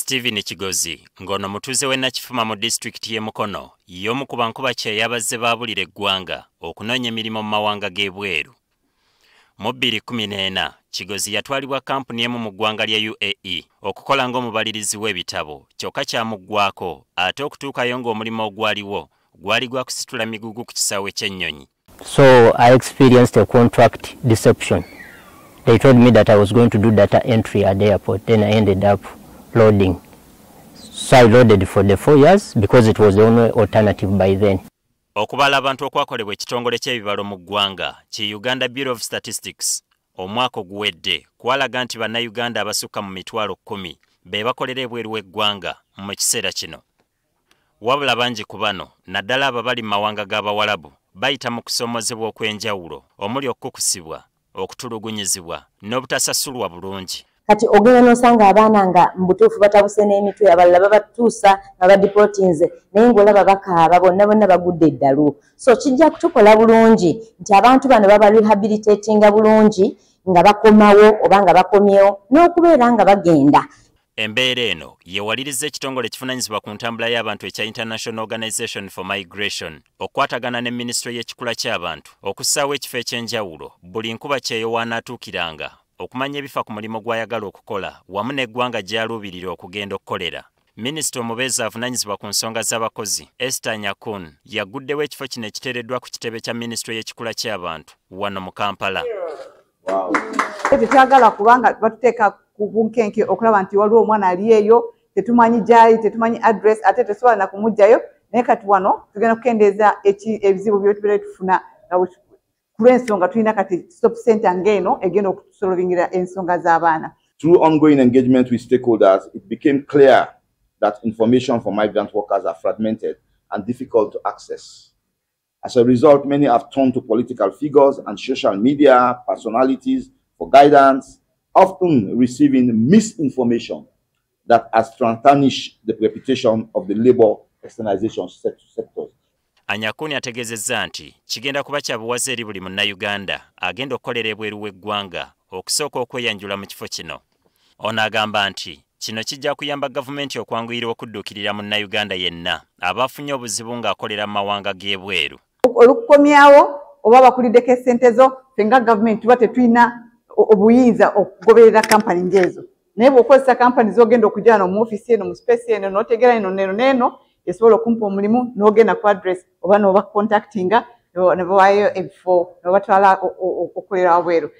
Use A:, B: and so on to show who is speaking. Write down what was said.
A: Stephen Kigozi ng'ono mutuuze w'e Nakifuma mu disitulikiti y'e Mukono y'omu ku bankuba kyeyo abazze baabulira eggwanga okunoonya emirimu mu mawanga g'ebweru. Mu 2014 Kigozi yatwalibwa kampuni emu mu ggwanga lya UAE okukola ng'omubalirizi w'ebitabo, kyokka kyamuggwako ate okutuukayo ng'omulimu ogwaliwo gwali gwa kusitula migugu ku kisaawe ky'ennyonyi.
B: So I experienced a contract deception. They told me that I was going to do data entry at the airport. Then I ended up loading. So I loaded for the 4 years because it was the only alternative by then.
A: Okubala abantu okwakolebwa ekitongole ky'ebibalo mu ggwanga ki Uganda Bureau of Statistics omwaka oguwedde kwalaga nti Bannayuganda abasukka mu 100,000 be bakolera ebweru w'eggwanga mu kiseera kino. Wabula bangi ku bano, naddala abo abali mu mawanga g'Abawalabu, bayita mu kusoomozebwa okw'enjawulo omuli okukukusibwa, okutulugunyizibwa n'obutasasulwa bulungi.
C: Kati ogenda n'osanga abaana nga mu butuufu batabuse n'emitwe, abalala babatuusa nga badeportinze, naye ng'olaba bakaaba, bonna bonna bagudde eddalu. So kijja kutukola bulungi nti abantu bano baba rehabilitatinga bulungi nga bakomawo oba nga bakomyewo n'okubeera nga bagenda.
A: Embeera eno yewaliriza ekitongole ekivunaanyizibwa ku ntambula y'abantu ekya International Organization for Migration okukwatagana ne minisitule y'ekikula ky'abantu okussaawo ekifo ekyenjawulo buli nkuba kyeyo w'anaatuukiranga okumanya ebifa ku mulimu gw'ayagala okukola wamu n'eggwanga gy'aluubirira okugenda okukolera. Minisita omubeezi avunaanyizibwa ku nsonga z'abakozi, Esther Anyakun, yaguddewo ekifo kino ekiteereddwa ku kitebe kya minisitule y'ekikula ky'abantu wano mu Kampala.
D: Tetwagala kubanga batuteeka ku bunkenke okulaba nti waliwo omwana ali eyo tetumanyi gyali, tetumanyi address, ate tesobola na kumuggyayo. Naye kati wano tugenda kukendeeza ebizibu byetubeera tufuna ku lw'ensonga tulina kati stop center ng'eno egenda okusolvingira ensonga z'abaana.
E: Through ongoing engagement with stakeholders, it became clear that information for migrant workers are fragmented and difficult to access. As a result, many have turned to political figures and social media personalities for guidance, often receiving misinformation that has tarnished the reputation of the labor externalization sectors.
A: Anyakuni ategeezezza nti kigenda kuba kya buwaze eri buli Munnayuganda agenda okukolera ebweru w'eggwanga okusooka okweyanjula mu kifo kino. Ono agamba nti kino kijja kuyamba gavumenti okwanguyira okudduukirira Munnayuganda yenna aba afunye obuzibu ng'akolera mu mawanga g'ebweru.
D: Olukukomyawo oba bakuliddeko esente zo, ffe nga gavumenti tuba tetulina obuyinza okugoberera kampani ng'ezo. Naye bw'okozesa kampani z'ogenda okujja no mu ofiisi eno, mu space eno, n'otegeera eno neno neeno esobola okumpa omulimu, n'ogenda ku address oba n'oba contactinga ne bawaayo ebifo ne babatwala okukolera wabweru.